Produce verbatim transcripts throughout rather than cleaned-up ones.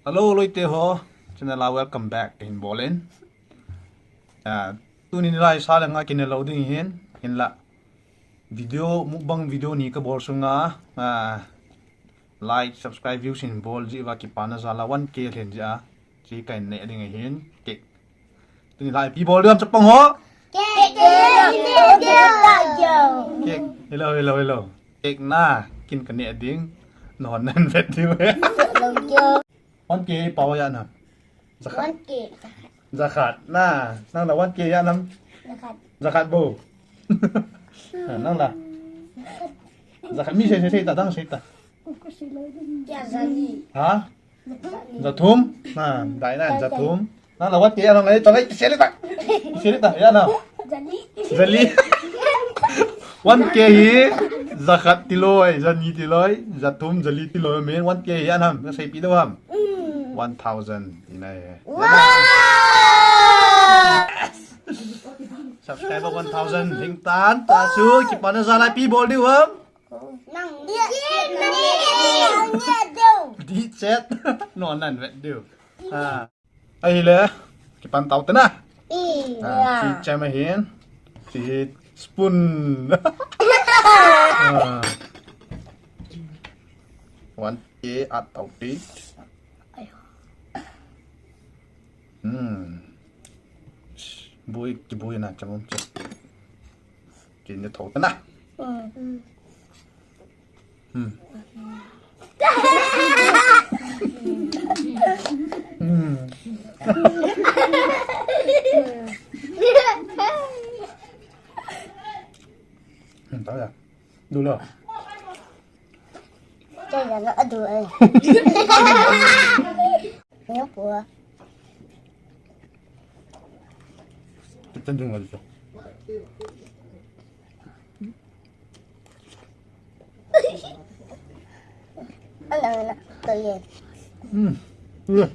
Hello, loite ho. Channel a welcome back. Kahin bol in. Ah, tuni nilai sa le nga kine lo ding hin. Hinla. Video, mukbang video ni kabol sunga. Ah, like, subscribe, views hin bol ji uva kipana jal a one K lhin ji a. Chi kahin ne ding ahin. Cake. Tuni lai ipi bol diu ham chapang ho? Cake. Cake. Hello, hello, hello. Cake na, kin kane ding. Non nan vet diu. One K pau ya na. Jakhat. One K. Jakhat na. Nang la one K ya nam. Jakhat. Jakhat bo. Nang la. Jakhat mi sei sei sei ta dang sei ta. Kya jani? Ha? Jathum? Na, dai na, jathum. Na, la one K ya nang lai, chong ai, seli ta. Seli ta, ya na. Jali. Jali. One K hi, jakhat tiloi, jani tiloi, jathum, jali tiloi, men one K hi, anam, na sei pi do ham. One thousand, ina ye. Wow! Subscriber one thousand, hing tan, ta su, kipana jal a ipi bol diu ham. Nang dia, dia, dia, dia, dia. Di chat. Non nan vet diu. Ha. Ahile, kipan tau te na. Ha, chi cham ahin. Chi spoon. Ha. One K at tau te. Hmm. Bui, kibui na cham um che. Kin ne tho ta na. Hmm. Hmm. Hmm, tao ya. Đủ rồi. Cho là nó đủ rồi. Nhớ của. Chân dừng rồi. Ăn là nó tự nhiên. Ừ. Ừ.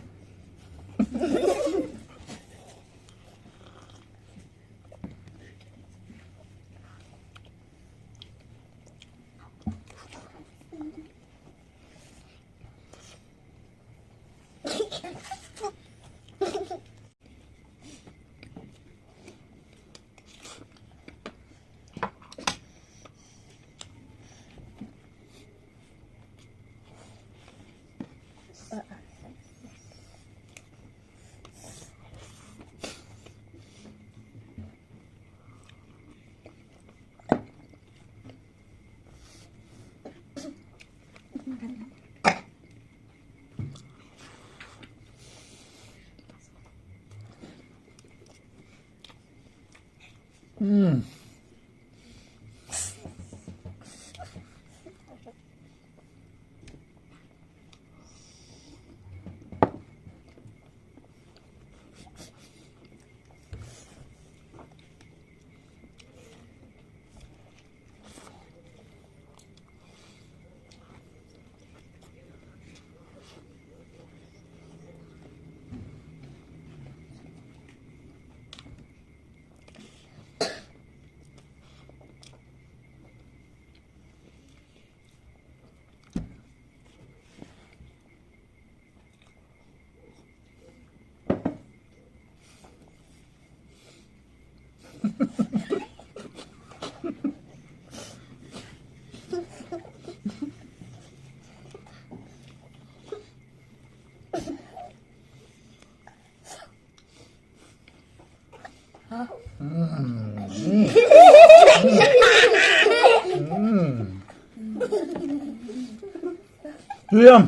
Liam.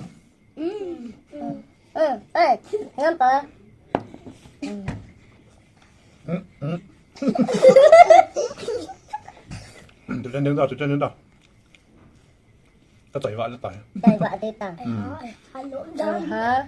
Ê, ê, ngam pa. Tụi trên đứng đó, tụi trên đứng đó. Tao chạy vạ lên tải. Chạy vạ lên tải. Ừ. Hả?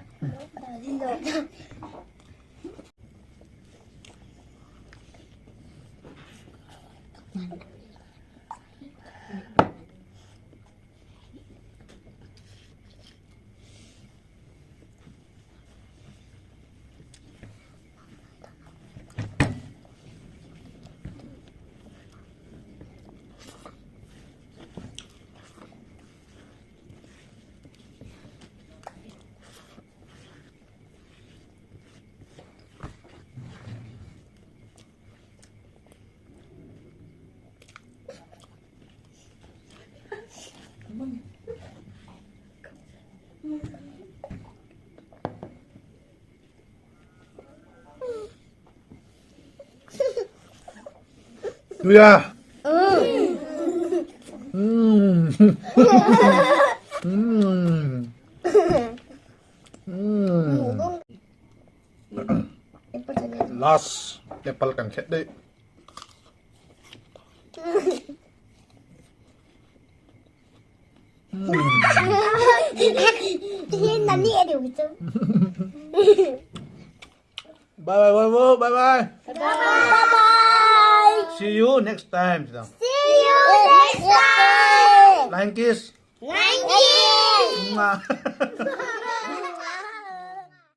Yeah. Mm. Mm. Mm. Last apple kan khet dei. Nani adi ucam. Bye bye, bye bye, bye bye. Bye bye. See you next time. See you next time. Flying kiss. Flying kiss. Mwah.